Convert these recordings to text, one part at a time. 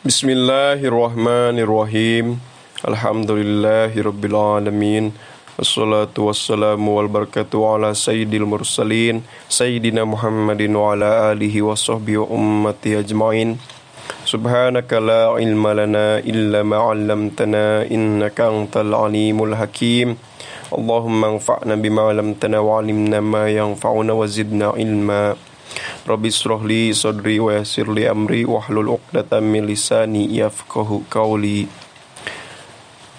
Bismillahirrahmanirrahim. Alhamdulillahirabbil alamin. Wassalatu wassalamu wal barakatuh ala sayyidil mursalin sayyidina Muhammadin wa ala alihi wa sahbihi wa ummati ajmain. Subhanaka la ilma lana illa ma 'allamtana innaka antal alimul hakim. Allahumma anfa'na bima 'allamtana wa 'allimna ma yanfa'una wa zidna ilma. Rabbi israh li sadri wa yassir li amri wahlul 'uqdatam min lisani yafqahu qawli.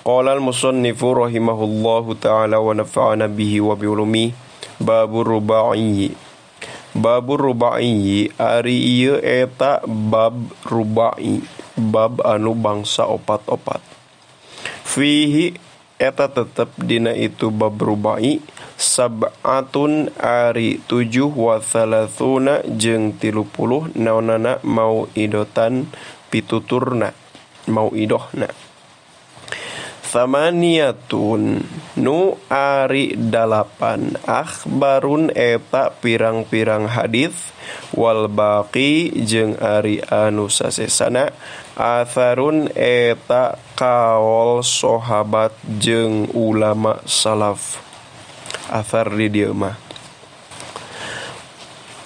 Qala al-musannifu rahimahullahu ta'ala wa nafa'ana bihi wa bi ulumi. Babur ruba'i. Babur ruba'i ari ieu eta bab ruba'i, bab anu bangsa opat-opat. Fihi eta tetep dina itu bab ruba'i sab'atun ari 7 wa thalathuna jeung 30 naonana mauidotan pituturna mauidohna. Thamaniyatun nu ari 8 akhbarun eta pirang-pirang hadis wal baqi jeung ari anu sasesana atharun eta kaol sahabat jeung ulama salaf. Athar di dieu mah.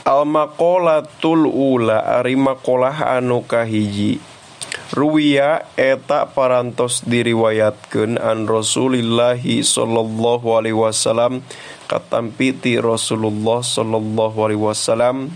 Al maqalatul ula ari maqalah anu kahiji. Ruwiya eta parantos diriwayatkeun an Rasulillahi sallallahu alaihi wasallam katampi ti Rasulullah sallallahu alaihi wasallam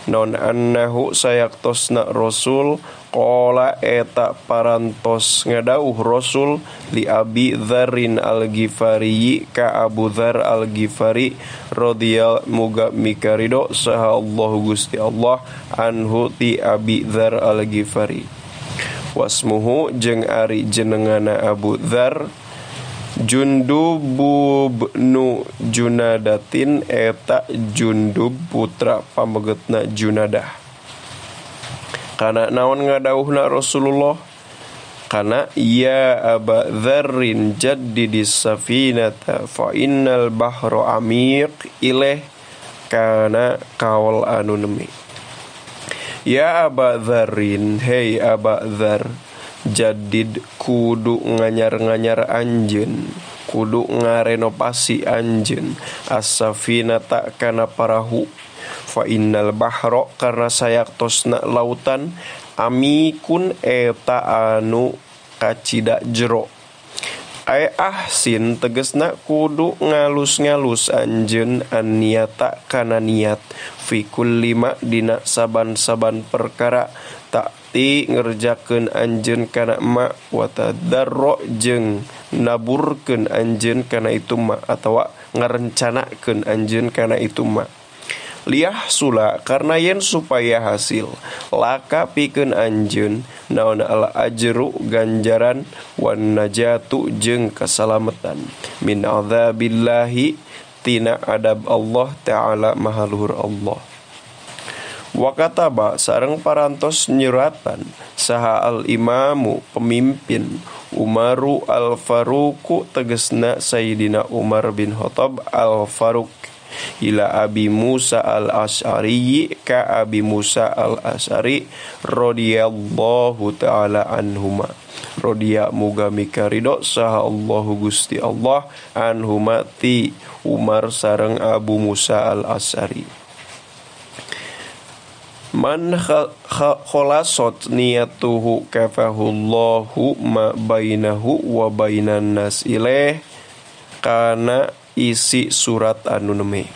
non annahu sayaktosna Rasul qala eta parantos ngadauh Rasul li Abi Dzarrin al-Ghifari ka Abu Dzar al-Ghifari radhiyallahu muga mikarido saha Allah Gusti Allah anhu ti Abi Dzar al-Ghifari. Wasmuhu jeung ari jenengana Abu Dzar Jundub nu Junadatin eta Jundub putra pamegetna Junadah. Kana naon ngadauhna Rasulullah? Kana ya Aba Dzarrin jaddidis safinata fa innal bahra amiq ileh kana kaol anu nemi. Ya Aba Dzarrin, hei Aba Dzar, jadid kudu nganyar-nganyar anjeun, kudu ngarenovasi anjeun as-safinata kana parahu. Fa innal bahra karena sayaktosna lautan amikun eta anu kacida jero. Ai ahsin tegesna kudu ngalus-ngalus anjeun an-niyata kana niat fi kulli ma dina saban-saban perkara takti ngerjakeun anjeun kana ma wa tadarru jeung naburkeun anjeun kana itu ma atawa ngarencanakeun anjeun kana itu ma. Liah sula karena yen supaya hasil laka pikeun anjeun naon al ajru ganjaran wan najatu jeung kasalamatan min azabillahi tina adab Allah taala maha luhur Allah. Wa kataba sareng parantos nyuratan saha al imamu pemimpin Umaru al Faruqu tegesna Sayyidina Umar bin Khattab al Faruq ila Abi Musa al-Asy'ari ka Abi Musa al-Asy'ari radhiyallahu ta'ala anhuma. Rodiya muga mikarido saha Allahu Gusti Allah anhuma ti Umar sareng Abu Musa al-Asy'ari. Man khalasat niyatuhu kafahullahu ma bainahu wa bainan nas ilaih kana isi surat anu neme.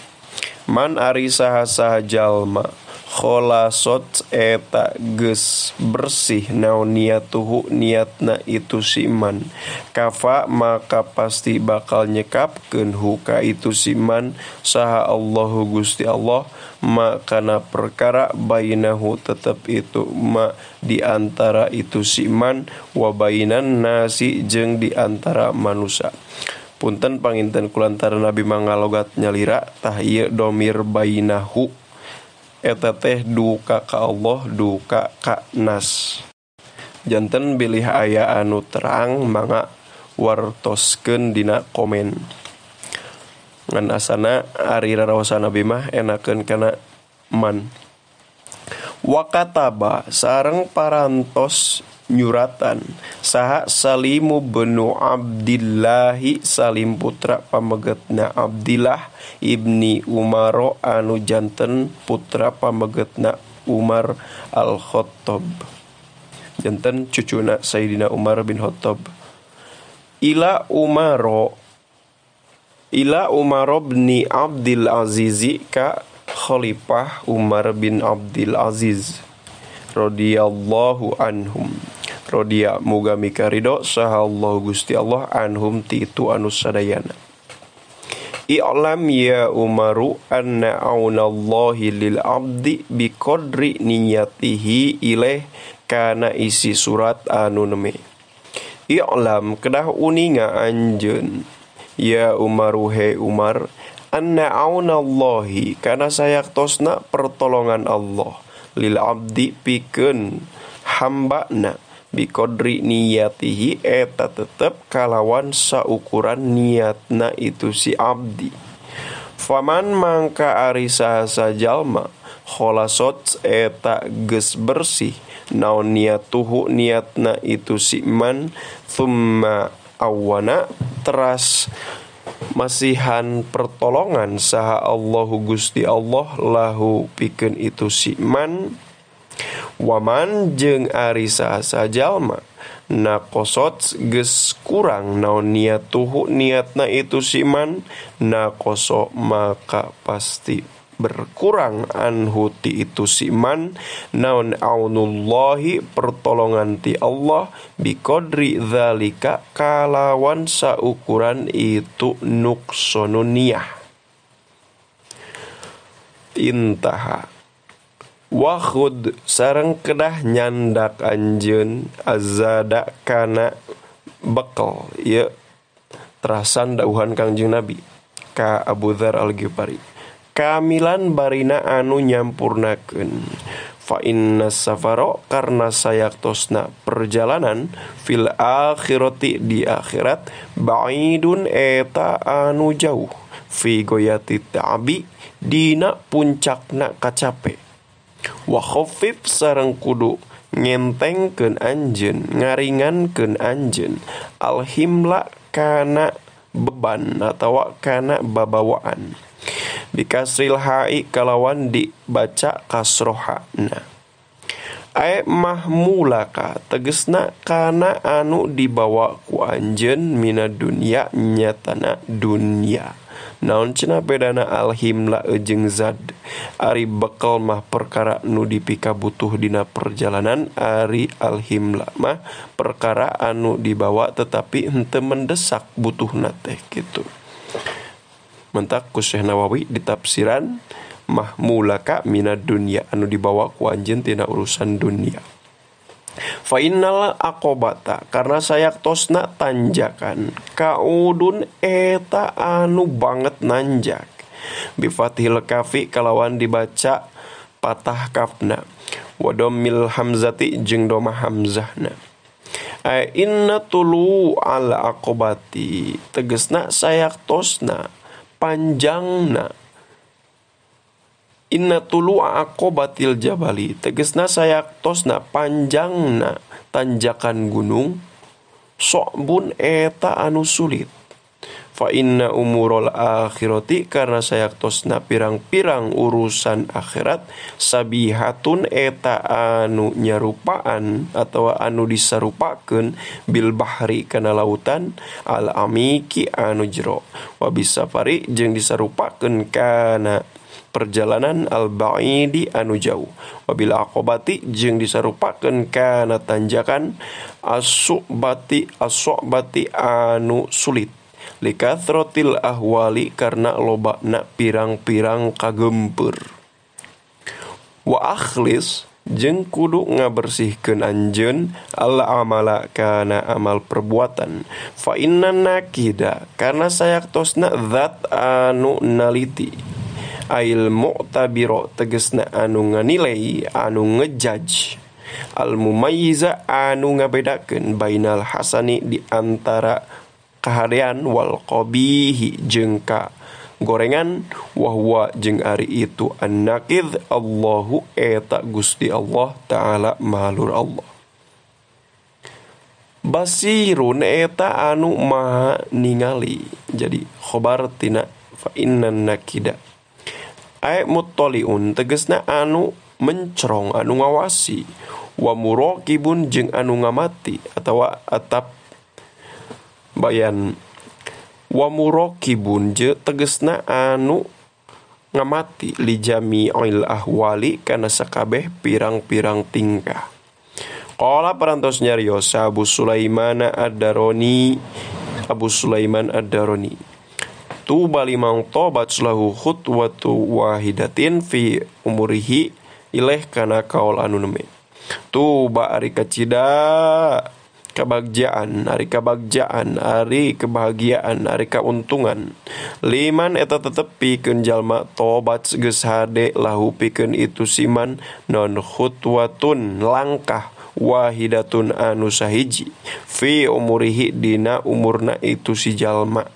Man ari saha-saha jalma kholasot eta geus bersih naon niatuhu niatna itu siman kafa maka pasti bakal nyekapkeun huka itu siman saha Allahu Gusti Allah ma kana perkara bainahu tetep itu ma di antara itu siman wa bainan nasi jeung di antara manusia. Punten panginten kulantaran Nabi mangalogat nyalira tah ieu domir bainahu eta teh duka ka Allah duka ka nas. Janten bilih aya anu terang mangga wartoskeun dina komen. Ngan asana ari raraosan Nabi mah enakeun kana man. Wa kataba sareng parantos nyuratan saha Salimu bin Abdillahi Salim putra pamegetna Abdillah ibni Umaro anu janten putra pamegetna Umar Al-Khattab, janten cucuna Sayyidina Umar bin Khattab. Ila Umar bin Abdul Aziz ka Khalifah Umar bin Abdul Aziz radhiyallahu anhum. Rodiya muga mika ridho saha Allah Gusti Allah anhum ti itu anu sadayana. I'lam ya Umaru anna aunallahi lil abdi biqadri niyatihi ilaih kana isi surat anu neme. I'lam kedah uninga anjeun ya Umaru he Umar anna aunallahi kana sayaktosna pertolongan Allah lil abdi pikeun hambana biqadri niyatihi eta tetep kalawan saukuran niatna itu si abdi. Faman mangka ari saha jalma kholasot eta geus bersih naon niatuhu niatna itu si man thumma awana teras masihan pertolongan saha Allahu Gusti Allah lahu pikeun itu si man. Waman jeung ari saha jalma naqosot geus kurang naon niatuhu niatna itu si man naqoso maka pasti berkurang anhu ti itu si man naon aunullahi pertolongan ti Allah biqadri dzalika kalawan saukuran itu nuqsonun niyah. Intaha. Wakhud sareng kedah nyandak anjeun azada kana bekel ieu terasan dauhan Kangjeng Nabi ka Abu Dzar Al-Ghifari kamilan barina anu nyampurnakeun fa inna safaro karena sayaktosna perjalanan fil akhirati di akhirat ba'idun eta anu jauh fi goyati ta'bi dina puncakna kacape. Wa khaffif sareng kudu ngentengkeun anjeun ngaringankeun anjeun alhimla kana beban atawa kana babawaan bikasril ha'i kalawan dibaca kasrohana ae mahmulaka tegesna kana anu dibawa ku anjeun mina dunya nyatana dunya. Naon cenah bedana alhimla jeung zad? Ari bekel mah perkara nu dipikabutuh dina perjalanan, ari alhimla mah perkara anu dibawa tetapi henteu mendesak butuhna teh kitu. Mentak ku Syekh Nawawi ditafsiran mahmulaka minad dunya anu dibawa ku anjeun tina urusan dunia. Fa innal aqobata karena sayaktosna tanjakan kaudun eta anu banget nanjak bi fathil kafi kalawan dibaca patah kafna wa dhammil hamzati jeung doma hamzahna. Ai inna tulu al aqobati tegesna sayaktosna panjangna. Inna tulu'a aqobatil jabali tegesna sayaktosna panjangna tanjakan gunung so'bun eta anu sulit. Fa inna umurul akhirati karena sayaktosna pirang-pirang urusan akhirat sabihatun eta anu nyarupaan atau anu disarupakeun bil bahri kana lautan al amiki anu jero wa bisafari jeung disarupakeun kana perjalanan al-ba'idi anu jauh wabil aqobati jeung disarupakeun kana tanjakan as-su'bati anu sulit likathrotil ahwali karena lobana pirang-pirang kagempeur. Wa akhlis jeung kudu ngabersihkeun anjeun al amala kana amal perbuatan fa inna nakida karena sayaktosna zat anu naliti ail mu'tabiro tegesna anu nganilai anu ngejudge al mumayyiza anu ngabedakeun bainal hasani di antara kahadean wal qabihi jeung ka gorengan wa huwa jeung ari itu an-naqid Allahu eta Gusti Allah taala mahalur Allah. Basirun eta anu maha ningali. Jadi khobar tina fa innan nakida ay muttaliun tegesna anu mencerong anu ngawasi wa muraqibun jeung anu ngamati atawa atap bayan wa muraqibun je tegesna anu ngamati li jami'il ahwali kana sakabeh pirang-pirang tingkah. Qala parantos nyarios Abu Sulaiman Ad-Darani Abu Sulaiman Ad-Darani tuba limang tobat lahu khutwatu wahidatin fi umurihi ileh kana kaul anu neme. Tuba ari kacida kabagjaan, ari kabagjaan, ari kebahagiaan, ari kauntungan. Liman eta tetep pikeun jalma tobat geus hade lahu pikeun itu siman non khutwatun langkah wahidatun anu sahiji fi umurihi dina umurna itu si jalma.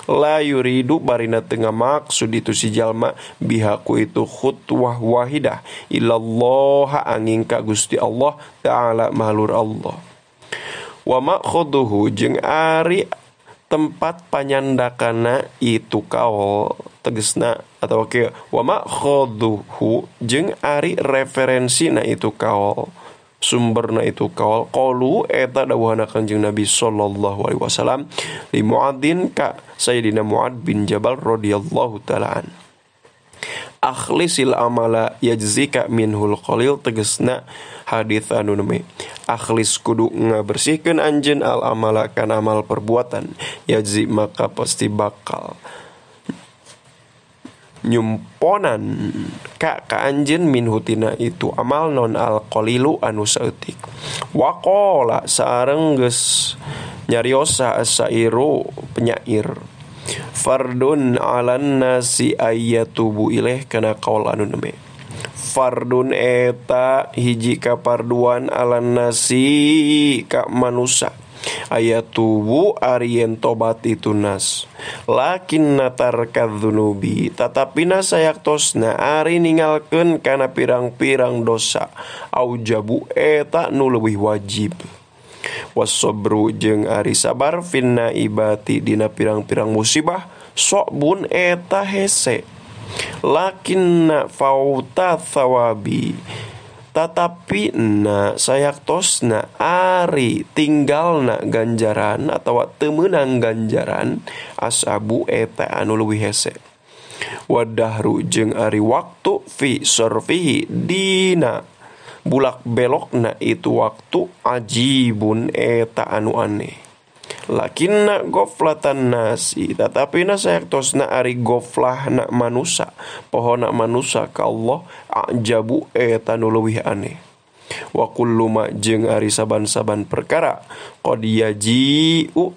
La yuridu barina tengah maksud itu si jalma bihaku itu khutwah wahidah illallah angin ka Gusti Allah ta'ala mahlur Allah. Wa ma'khuduhu jeung ari tempat panyandakana itu kaol tegesna atawa kieu wa ma'khuduhu jeung ari referensina itu kaol sumberna itu kaol qalu eta dawuhana Kanjeng Nabi sallallahu alaihi wasallam li Mu'adzin ka Sayyidina Mu'ad bin Jabal radhiyallahu taala an. Akhlisil amala yajzika minhul qalil tegesna hadits anu neme akhlis kudu ngabersihkeun anjeun al amala kana amal perbuatan yajzi maka pasti bakal nyumponan ka ka anjeun minhutina itu amal non al qalilu anu saeutik. Waqala sareng geus nyariosa asairu penyair fardun alan nasi ayyatubu ilaih kana kaul anu neme fardun eta hiji kaparduan alan nasi ka manusa ayatubu ari yen tobat itu nas lakin natarkadzunubi tatapina sayaktosna ari ningalkeun kana pirang-pirang dosa aujabu eta nu leuwih wajib wasobru jeung ari sabar finna ibati dina pirang-pirang musibah sokbun eta hese lakinna fauta thawabi tatapi na sayaktosna ari tinggalna ganjaran atawa teu meunang ganjaran asabu eta anu leuwih hese wadahru jeung ari waktu fi sarfihi dina bulak belokna itu waktu ajibun eta anu aneh lakinna goflatan nasi tatapi na sayaktosna ari goflahna manusa pohona manusa ka Allah ajabu eta nu leuwih aneh wa kullu ma jeung ari saban-saban perkara qad yaji'u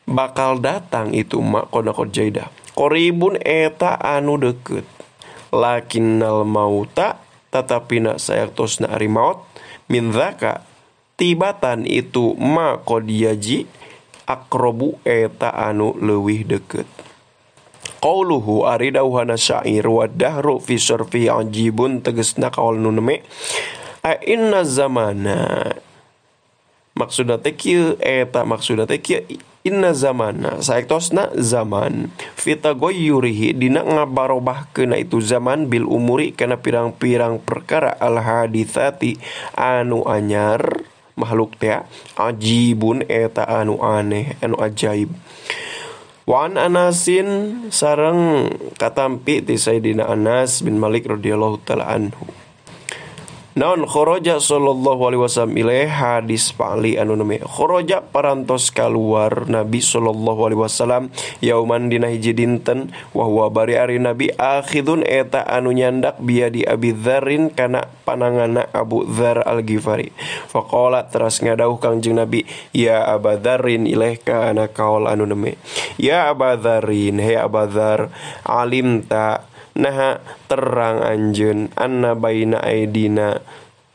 bakal datang itu ma qad jaidah qaribun eta anu deukeut lakinnal mauta tatapi na sayaktosna ari maut min zaka tibatan itu ma qad yaji akrobu eta anu leuwih deukeut. Qauluhu ari dawuhana syair wa dahru fi sarfi ajibun tegesna kaul nu neme a inna zamana maksudna teh kieu eta maksudna teh kieu inna zamana saektosna zaman fitagoyurihi dina ngabarobahkeuna itu zaman bil umuri kana pirang-pirang perkara al haditsati anu anyar makhluk teh ajibun eta anu aneh anu ajaib. Wa an Anasin sareng katampi ti Sayyidina Anas bin Malik radhiyallahu taala anhu. Naon kharaja sallallahu alaihi wasallam ilaih hadis pali anu neme kharaja parantos kaluar Nabi sallallahu alaihi wasallam yauman dina hiji dinten wa huwa bari ari Nabi akhidun eta anu nyandak biadi Abi Dzarrin kana panangana Abu Dzar Al-Ghifari. Faqala teras ngadauh Kangjeng Nabi ya Aba Dzarrin ilaih kana kaul anu neme ya Aba Dzarrin he Aba Dzar alimta naha terang anjeun anna baina aidina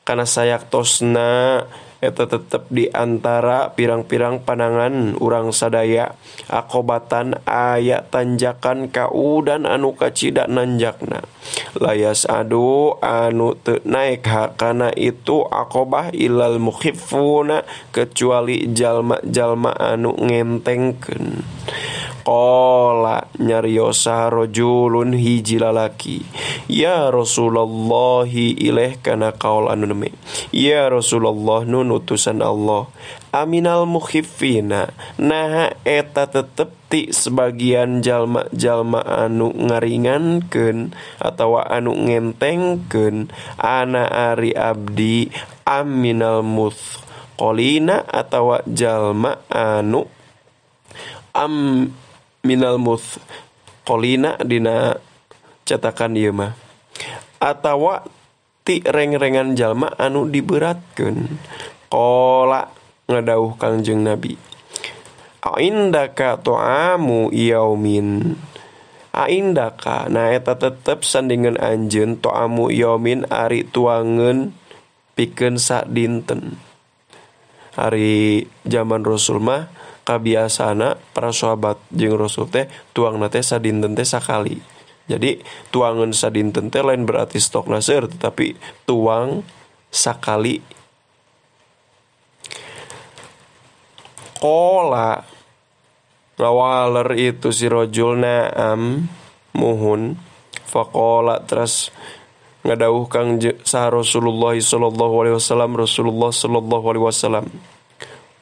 kana sayaktosna Eta tetep di antara pirang-pirang panangan urang sadaya akobatan aya tanjakan kaudan anu kacida nanjakna. Layas adu anu teu naek hakana itu akobah ilal mukhifuna kecuali jalma-jalma anu ngentengkeun. Qala nyariosa rajulun hiji lalaki, ya Rasulullahi ileh kana kaul anu neme, ya Rasulullah nun utusan Allah, aminal mukhiffina naha eta tetep ti sebagian jalma-jalma anu ngaringankeun atawa anu ngentengkeun ana ari abdi aminal muthqalina atawa jalma anu am minal muthqalina dina cetakan ieu mah atawa ti reng-rengan jalma anu diberatkeun. Qala ngadauh Kangjeng Nabi, aindaka ta'amu yaumin, aindaka na eta tetep sandingan anjeun ta'amu yaumin ari tuangeun pikeun sadinten. Ari zaman Rasul mah kabiasana para sahabat jeung Rasul teh tuangna teh sadinten teh sakali. Jadi tuangan sadinten teh lain berarti stokna seueur, tetapi tuang sakali. Qala ngawaler itu si rajul na'am muhun. Faqala terus ngadauh kang sa Rasulullah sallallahu alaihi wasallam, Rasulullah sallallahu alaihi wasallam,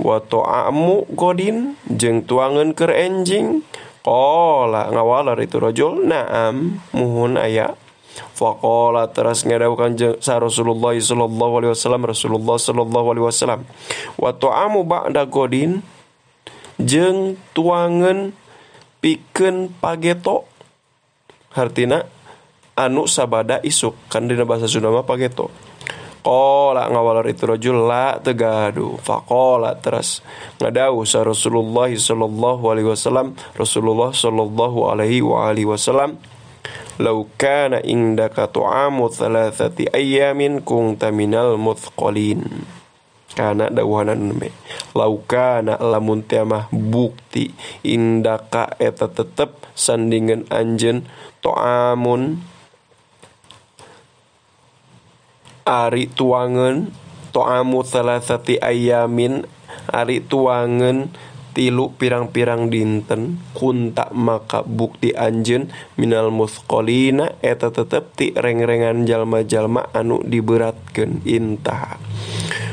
wa ta'amu godin jeung tuangeun keur enjing. Qala ngawaler itu rajul na'am muhun aya. Faqala teras ngadauh kanjeng sa Rasulullah sallallahu alaihi wasallam, Rasulullah sallallahu alaihi wasallam, wa ta'amu ba'da godin jeung tuangeun pikeun pageto, hartina anu sabada isuk, kan dina bahasa Sunda mah pageto. Qala ngawalar itu rajul la tegadu. Faqala teras ngadauh sa Rasulullah sallallahu alaihi wasallam, Rasulullah sallallahu alaihi wa alihi wasallam, law kana indaka tu'amu thalathati ayyamin kunta minal muthqalin. Kana dawuhanan neme law kana lamun teh mah bukti indaka eta tetep sandingan anjeun tu'amun ari tuangeun to'amu thalathati ayamin ari tuangeun tilu pirang-pirang dinten kunta maka bukti anjeun minal muthqalina eta tetep ti reng-rengan jalma-jalma anu diberatkeun. Intaha.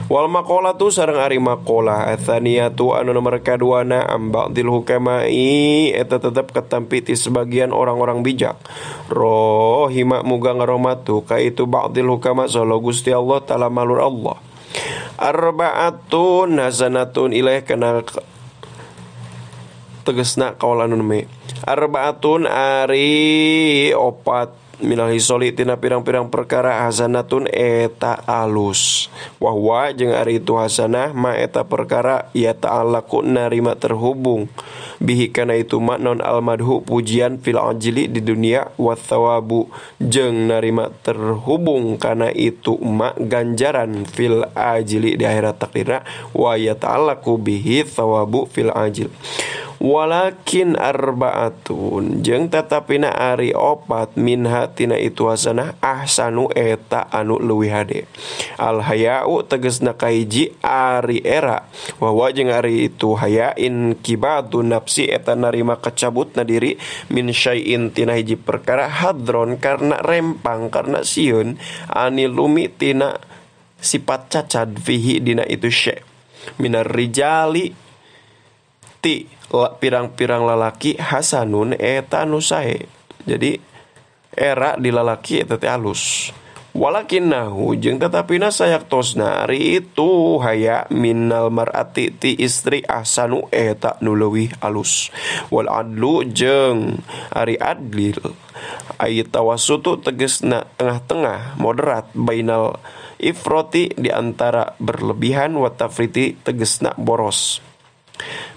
Wal maqalatu sareng ari maqalah atsaniyatu anu nomor kaduana amba'dil hukamai eta tetep katampi ti sebagian orang-orang bijak. Rohima muga ngaromatu ka itu ba'dil hukama solo Gusti Allah taala malur Allah. Arba'atun hasanatun ilaih kana tegesna kaul anu neme. Arba'atun ari opat minal hisoli tina pirang-pirang perkara hasanatun eta alus. Wahwa jeung ari itu hasanah ma eta perkara ya ta'alaku narima terhubung bihi kana itu ma non almadhu pujian fil ajli di dunia wa thawabu jeung narima terhubung kana itu ma ganjaran fil ajli di akhirat takdirna wa ya ta'alaku bihi thawabu fil ajil. Walakin arba'atun jeung tetapina ari opat minha tina itu hasanah ahsanu eta anu leuwih hade. Al haya'u tegesna kahiji ari era wa wa jeung ari itu hayain kibatu nafsi eta narima kacabutna diri min syai'in tina hiji perkara hadron karena rempang karena sieun anilumi tina sifat cacad fihi dina itu syai' minar rijali ti pirang-pirang lalaki hasanun eta anu sae. Jadi era di lalaki eta teh alus. Walakinnahu jeung tetapina sayaktosna ari itu haya minal mar'ati ti istri ahsanu eta nu leuwih alus. Wal adlu jeung ari adil ai tawassutu tegesna tengah-tengah moderat bainal ifroti di antara berlebihan wa tafriti tegesna boros.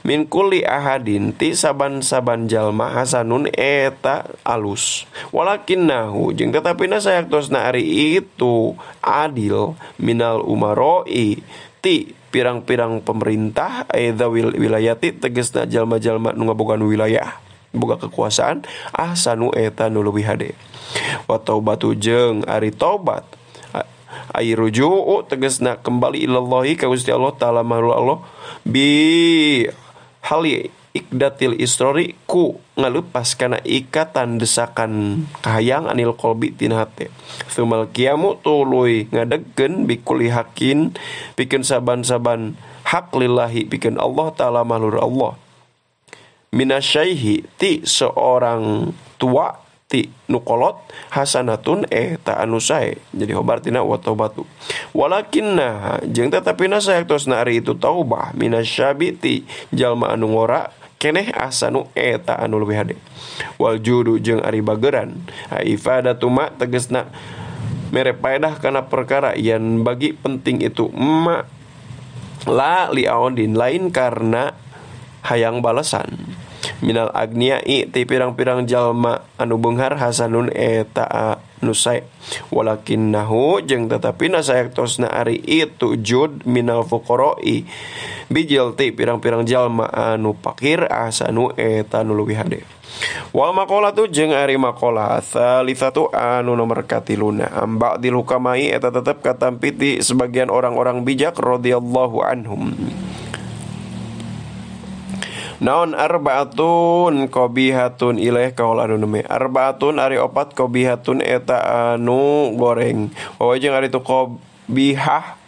Min kulli ahadin ti saban-saban jalma hasanun eta alus. Walakinnahu jeung tetapina sayaktosna ari itu adil minal umaroi ti pirang-pirang pemerintah adzawil wilayati tegasna jalma-jalma nu ngabogaan wilayah boga kekuasaan ahsanu eta nu leuwih hade. Wa taubatu jeung ari taubat ai ruju'u tegasna kembali ilallahi ka Gusti Allah taala mahluk Allah bi hali ikdatil isrori ku ngalupas kana ikatan desakan kahayang anil qalbi tina hate. Sumal qiyamu tuluy ngadegkeun bikuli hakin pikeun saban-saban hak lillahi pikeun Allah taala mahlur Allah. Minasyaihi ti seorang tua ti nukolot hasanatun eta anu sae. Jadi hobar tina wa taubatu. Walakinna jeung tetapina saektosna ari itu taubah minasyabi ti jalma anu ngora keneh asanu eta anu leuwih hade. Wal judu jeung ari bageran ifadatu ma tegasna mere paedah kana perkara yen bagi penting itu ma la liaondin lain karena hayang balasan. Minal agniai ti pirang-pirang jalma anu beunghar hasanun eta anu sae. Walakinnahu jeung tetapina saektosna ari itu jud minal fuqara'i bijil ti pirang-pirang jalma anu pakir ahsanu eta anu leuwih hade. Wal maqalatu jeung ari maqalah tsalitsatu anu nomor katiluna amba'dil hukamai eta tetep katampi ti sebagian orang-orang bijak radhiyallahu anhum. Naon arbaatun qabihatun ilaih kaul anu neme arbaatun ari opat qabihatun eta anu goreng wa jeung ari tu qabihah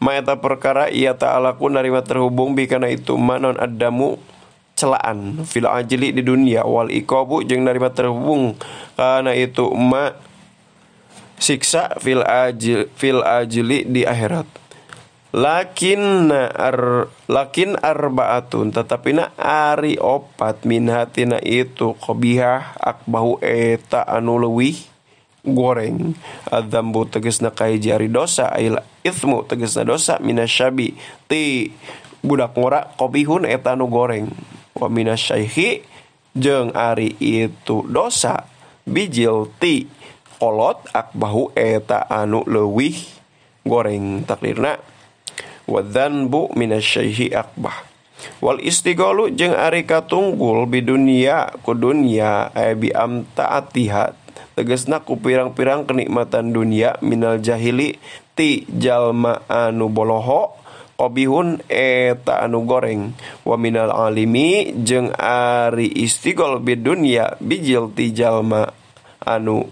ma eta perkara ia ta'ala ku narima terhubung bi kana itu ma naon addamu celaan fil ajli di dunia wal iqabu jeung narima terhubung kana itu ma siksa fil ajli di akhirat. Lakin arbaatun tetapina ari opat min hatina itu qabihah akbahu eta anu leuwih goreng. Adzambu tegasna kahiji ari dosa ail itsmu tegasna dosa minasyabi ti budak ngora qabihun eta anu goreng. Wa minasyaihi jeung ari itu dosa bijil ti kolot akbahu eta anu leuwih goreng. Takdirna wa dzanbu minasyaihi akbah. Wal istighalu jeung ari katunggul bi dunya ku dunya bi amtaatiha tegasna ku pirang-pirang kenikmatan dunia minal jahili ti jalma anu boloho qabihun eta anu goreng. Wa minal alimi jeung ari istighol bi dunya bijil ti jalma anu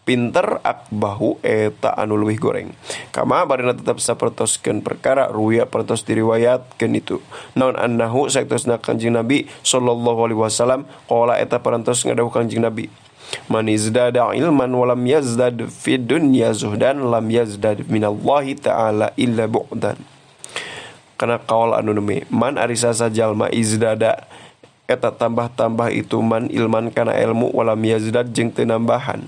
pinter akbahu eta anu leuwih goreng. Kama barina tetep sapertoskeun perkara ruya pertos diriwayatkeun itu. Naon annahu saektosna Kanjeng Nabi sallallahu alaihi wasallam qala eta parantos ngadawuh Kanjeng Nabi man izdada ilman wa lam yazdad fid dunya zuhdan lam yazdad minallahi ta'ala illa bu'dan. Kana kaul anu neme man ari sasa jalma izdada eta tambah-tambah itu man ilman kana ilmu walam yazdad jeung teu nambahan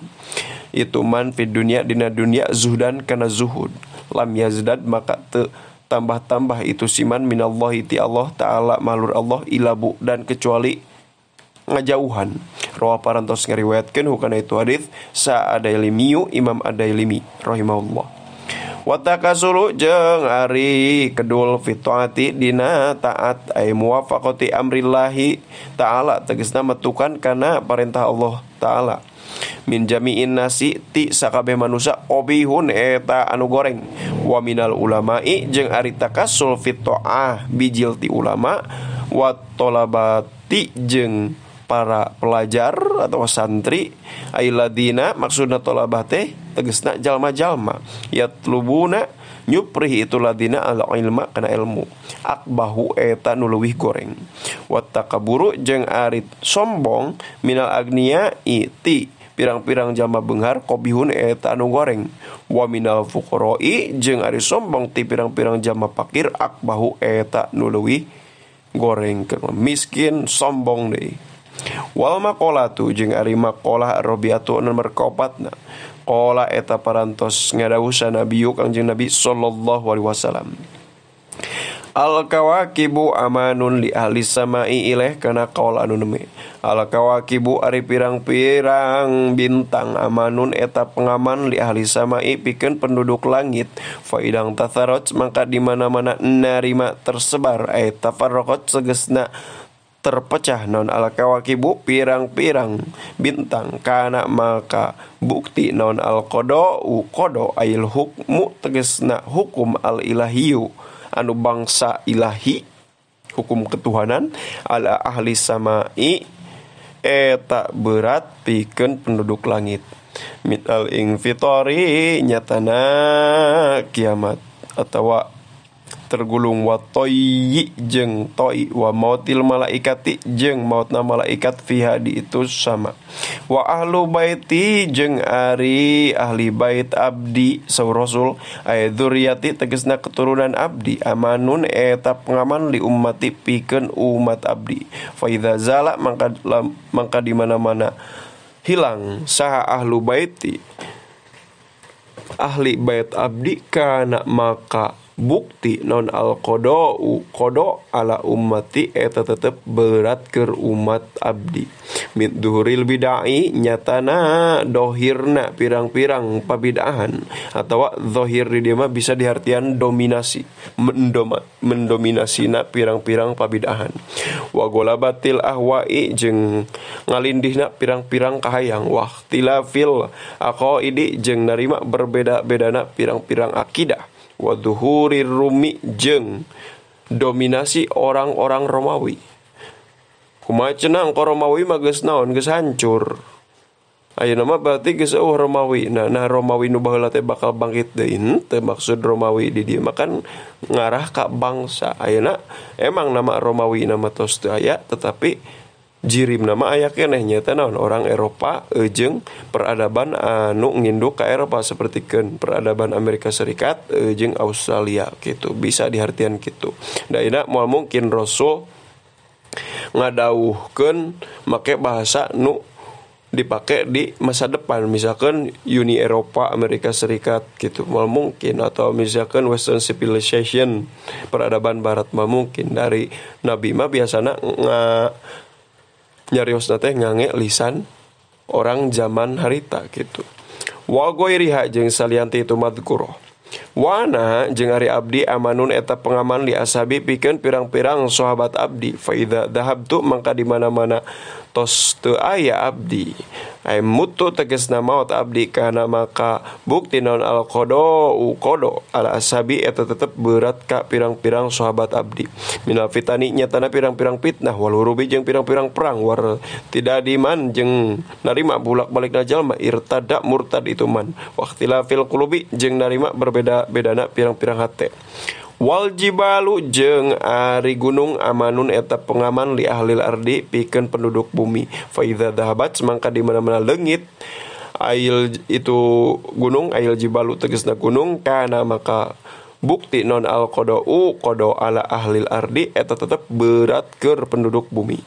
itu man fid dunya dina dunya zuhdan kana zuhud lam yazdad maka teu tambah-tambah itu siman minallahi ti Allah taala malur Allah ila dan kecuali ngajauhan. Rawa parantos ngariwayatkeun hukana itu hadis sa Adailimiyu Imam Adailimi rahimahullah. Wa takasulu jeung ari kedul fi taati dina taat ay muwafaqati amrillahi taala tegasna metukan kana perintah Allah taala min jami'in nasi ti sakabeh manusia obihun eta anu goreng. Wa minal ulama'i jeung ari takasul fi ta'ah bijil ti ulama wa tolabati jeung para pelajar atau santri ailadina maksudna tolabah teh tegasna jalma-jalma yatlubuna nyuprih itu ladina al ilma kana ilmu akbahu eta nu leuwih goreng. Wa takaburu jeung ari sombong minal agnia ti pirang-pirang jalma beunghar qobihun eta anu goreng. Wa minal fuqara'i jeung ari sombong ti pirang-pirang jalma pakir akbahu eta nu leuwih goreng. Miskin sombong deui. Wal maqalatu jeung ari maqalah rabiatu nomor kaopatna qala eta parantos ngadawuh sanabiyu Kangjeng Nabi sallallahu alaihi wasallam Al kawakibu amanun li ahli samai ileh kana kaul anu neme. Al kawakibu ari pirang-pirang bintang amanun eta pengaman li ahli samai pikeun penduduk langit. Fa idang tatharot mangka di mana-mana narima tersebar ay tafarraqat tegasna terpecah non al kawakibu pirang-pirang bintang kana maka bukti non al qada'u qada ail hukmu tegasna hukum al ilahiyu anu bangsa ilahi hukum ketuhanan ala ahli samai eta berat pikeun penduduk langit minal infitori nyatana kiamat atawa tergulung wa toyi jeung toi wa mautil malaikati jeung mautna malaikat fiha di itu sama wa ahlu baiti jeung ari ahli bait abdi saur rasul ay dzurriyyati tegasna keturunan abdi amanun eta pengaman li ummati pikeun umat abdi fa idza zala mangka di mana-mana hilang saha ahlu baiti ahli bait abdi kana maka bukti non al qada'u qada ala ummati eta tetep berat keur umat abdi min duhuril bid'ai nyatana dohirna pirang-pirang pabidahan atawa zahir di dieu mah bisa diartian dominasi mendominasina pirang-pirang pabidahan wa golabatil ahwa'i jeung ngalindihna pirang-pirang kahayang wa ikhtilafil aqaidi jeung narima berbeda-bedana pirang-pirang akidah wa duhurir rumi jeung dominasi orang-orang Romawi. Kumaha cenah engko Romawi mah geus naon geus hancur. Ayeuna mah berarti geus eueuh Romawi. Nah Romawi nu baheula teh bakal bangkit deui henteu maksud Romawi di dieu mah kan ngarah ka bangsa. Ayeuna emang nama Romawi nama tos teu aya tetapi jirim nama aya keneh nyata naon orang Eropa jeung peradaban anu nginduk ka Eropa sapertikeun peradaban Amerika Serikat jeung Australia gitu bisa dihartian kitu. Da ina moal mungkin Rasul ngadawuhkeun make bahasa nu dipake di masa depan misalkan Uni Eropa Amerika Serikat gitu moal mungkin atau misalkan Western Civilization peradaban barat mah mungkin dari Nabi mah biasana nyariosna teh ngange lisan orang zaman harita gitu. Wa ghairiha jeung salianti itu madhkurah. Wana jeung ari abdi amanun eta pengaman li ashabi pikeun pirang-pirang sahabat abdi. Fa idza dhahabtu mangka di mana-mana tos teu aya abdi. Ay mutu tegasna maot abdi kana maka bukti naon al qada'u qada ala ashabi eta tetep berat ka pirang-pirang sahabat abdi. Minal fitani nyatana pirang-pirang fitnah wal hurubi jeung pirang-pirang perang war tidak diman jeung narima bulak-balikna jalma irtada murtad itu man waqtilafil qulubi jeung narima berbeda-bedana pirang-pirang hate. Wal jibalu jeung ari gunung amanun eta pengaman li ahlil ardi pikeun penduduk bumi. Fa idza dhahabat mangka di mana-mana leungit ail itu gunung ail jibalu tegasna gunung kana maka bukti non al qada'u qada ala ahlil ardi eta tetep berat keur penduduk bumi.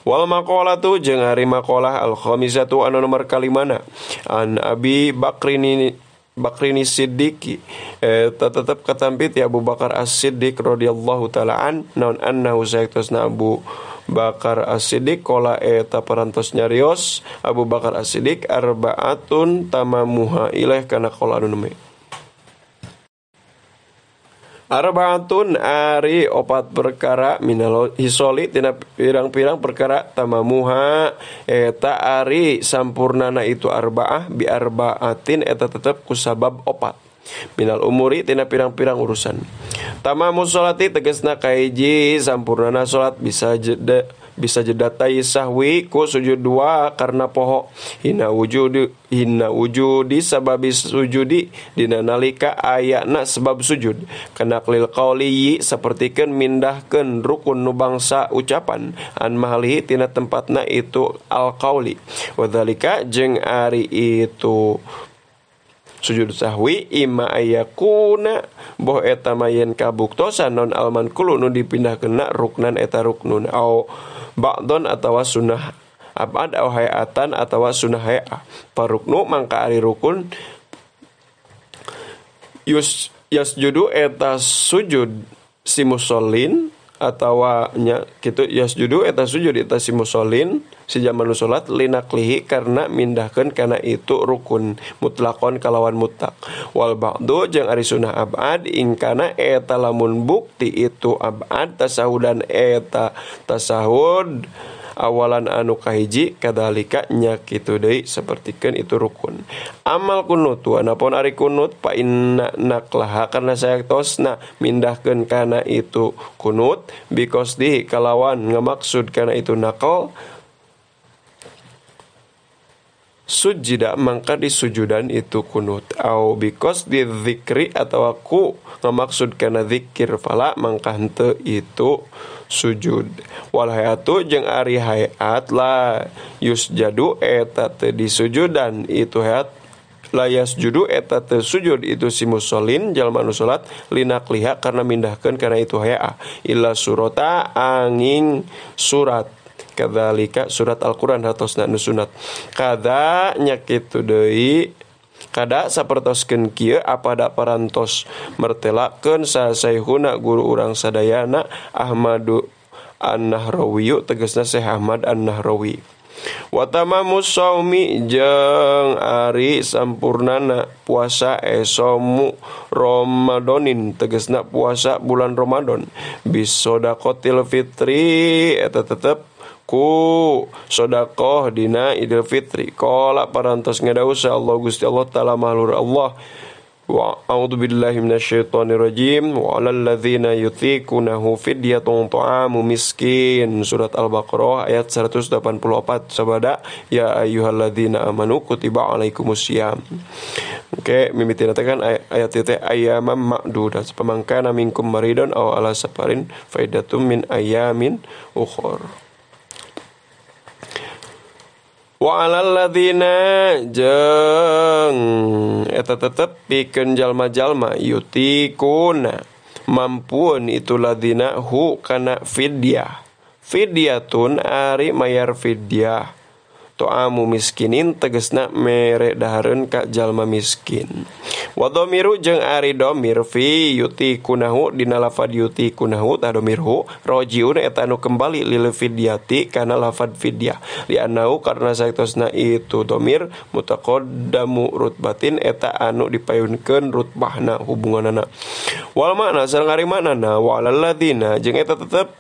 Wal maqalatu jeung ari maqalah al khamisatu anu nomor kalimana an Abi Bakrini Siddiqi tetep katampi ti Abu Bakar As-Siddiq radhiyallahu taala an naon annahu saektosna Abu Bakar As-Siddiq qala eta parantos nyarios Abu Bakar As-Siddiq arbaatun tamamuha ilaih kana qala anu neme arbaatun ari opat perkara minal hisoli tina pirang-pirang perkara tamamuha eta ari sampurnana itu arbaah bi arbaatin eta tetep kusabab opat minal umuri tina pirang-pirang urusan tamamu sholati tegasna kahiji sampurnana salat bisa jedatai sahwi ku sujud dua karena poho hina wujudi sababi sujudi dina nalika ayana sebab sujud kana lil qauli sapertikeun mindahkeun rukun nu bangsa ucapan an mahalihi tina tempatna itu al qauli wadzalika jeung ari itu sujud sahwi ima ayakuna boh eta mayen kabuktosan non alman kulu nu dipindahkeunna ruknan eta ruknun au ba'don atawa sunnah abad au hayatan atawa sunnah hayah paruknu mangka ari rukun yasjudu eta sujud si musallin atawa nya kitu yasjudu eta sujud eta si musallin si jalma nu salat linaklihi karena mindahkeun kana itu rukun mutlakon kalawan mutlak wal ba'du jeung ari sunah abad ingkana eta lamun bukti itu abad tasahudan eta tasahud awalan anu kahiji kadalika nya kitu deui sapertikeun itu rukun. Amal kunut wa anapun ari kunut fa inna naklaha karena sayaktosna mindahkeun kana itu kunut biqasdihi kalawan ngamaksud kana itu nakal sujida mangka disujudan itu kunut au biqasdi dzikri atawa ku ngamaksud kana zikir fala mangka henteu itu sujud. Wal hayatu jeung ari hayat la yusjadu eta teu disujudan itu hayat la yasjudu eta teu sujud itu si musallin jalma nu salat linakliha karena mindahkeun kana itu hayah illa surata angin surat kadzalika surat Al-Qur'an hatosna nu sunat kada nya kitu deui kada sapertoskeun kieu apada parantos mertelakeun sasaihuna guru urang sadayana Ahmadu An-Nahrawi tegasna Syekh Ahmad An-Nahrawi. Wa tamamus shaumi jeung ari sampurnana puasa esomu Ramadonin tegasna puasa bulan Ramadan bisodaqotil fitri eta tetep ku sodakoh dina Idul Fitri. Qala parantos ngadawuh Allah Gusti Allah taala mahlur Allah wa a'udzu billahi minasyaitonir rajim wa 'alal ladzina yutiqunahu fidyatun ta'amu miskin. Surat Al-Baqarah ayat 184 sabada ya ayyuhalladzina amanu kutiba alaikumusiyam. Oke, mimitina teh kan ayat teh ayyamam ma'dudat pamangkana minkum maridon aw ala safarin faidatum min ayyamin ukhra. Wa alal ladzina jeung eta tetep pikeun jalma-jalma yutikuna mampuan itu ladzina hu kana fidyah. Fidyatun ari mayar fidyah to'amu miskinin tegesna mere dahareun ka jalma miskin. Wa dhamiru jeung ari dhamir fi yutikunahu dina lafad yutikunahu ta dhamirhu rojiun eta anu kembali lil fidyati kana lafad fidyah li annahu karena saektosna itu dhamir mutaqaddamu rutbatin eta anu dipayunkeun rutbahna hubunganana. Wal makna sareng ari maknana wa alal ladzina jeung eta tetep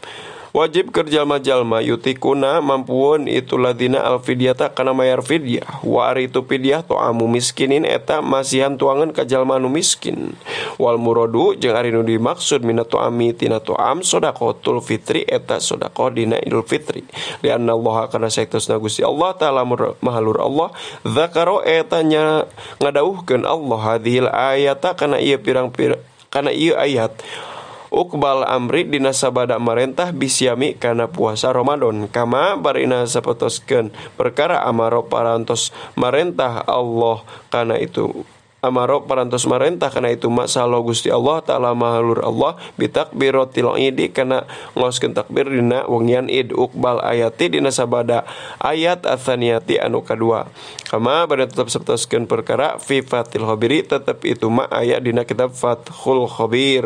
wajib keur jalma-jalma yutikuna mampuun itu ladina al fidyata kana mayar fidyah wa ari itu fidyah to'amu miskinin eta masihan tuangan ka jalma anu miskin wal muradu jeung ari nu dimaksud mina to'ami tina to'am sedaqatul fitri eta sedekah dina Idul Fitri li anna Allah kana saektosna Gusti Allah taala mahalur Allah zakaro eta nya ngadawuhkeun Allah hadhil ayata kana ieu pirang-pirang kana ieu ayat Uqbal amri dina sabada marentah bisyami kana puasa Ramadan kama barina sapatoskeun perkara amaro parantos marentah Allah kana itu amaro parantos marentah kana itu masalah Gusti Allah taala mahalur Allah bitakbiratil idi kana ngaoskeun takbir dina wengian id uqbal ayati dina sabada ayat atsaniyati anu kadua kama barina tetep sapatoskeun perkara fi Fathil Khabiri tetep itu ma aya dina kitab Fathul Khabir.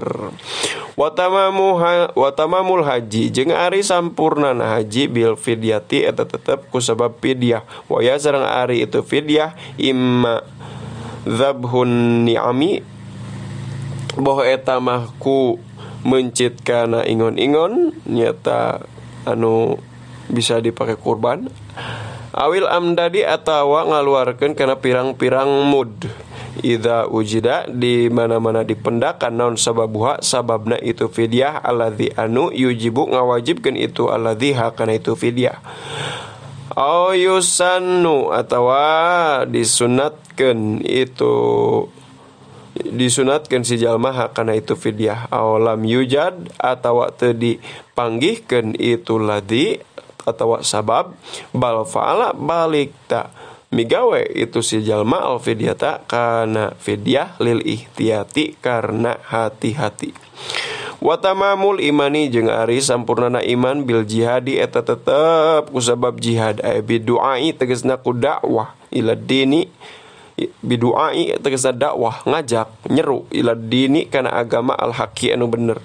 Wa tamamul haji jeung ari sampurnana haji bil fidyati eta tetep ku sabab fidyah wa ya sareng ari itu fidyah imma dzabhun ni'ami boh eta mah ku mencit kana ingon-ingon nyata anu bisa dipakai kurban awil amdadi atawa ngaluarkeun kana pirang-pirang mud idza ujida di mana-mana dipendakan naon sababuha sababna itu fidyah alladzi anu yujibu ngawajibkeun itu alladzi hakana itu fidyah au yusannu atawa disunatkeun itu disunatkeun si jalma hakana itu fidyah au lam yujad atawa teu dipanggihkeun itu ladzi atawa sabab bal fa'ala balik ta migawe itu si jalma al fidyata kana fidyah lil ihtiyati karena hati-hati. Wa tamamul imani jeung ari sampurnana iman bil jihadi eta tetep kusabab jihad ay biduai tegasna ku dakwah ila dini biduai tegasna dakwah ngajak nyeru ila dini kana agama al haqi anu bener.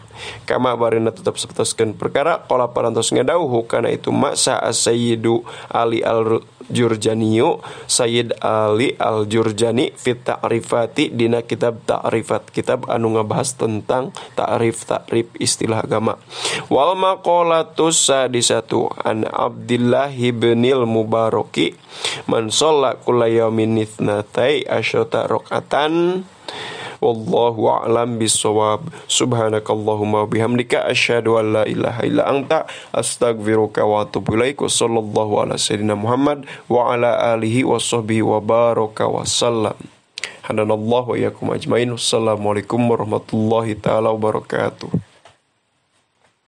Kama barina tetep sapertoskeun perkara qala parantos ngadawuh kana itu maksa As-Sayyidu Ali Al-Jurjaniyu Sayyid Ali Al-Jurjani fit ta'rifati dina kitab ta'rifat, kitab anu ngabahas tentang ta'rif-ta'rif istilah agama. Wal maqalatus sadisatu an Abdillah ibnil Mubaraki man shalla kulla yaumin itsnatai asyata rakaatan. Wallahu a'lam bissawab. Subhanakallahumma bihamdika asyhadu an la ilaha illa anta astaghfiruka wa atubu ilaik. Sallallahu ala sayyidina Muhammad wa ala alihi wa sahbihi wa baraka wa sallam. Hadanallahu wa iyyakum ajmain. Wassalamualaikum warahmatullahi taala wabarakatuh.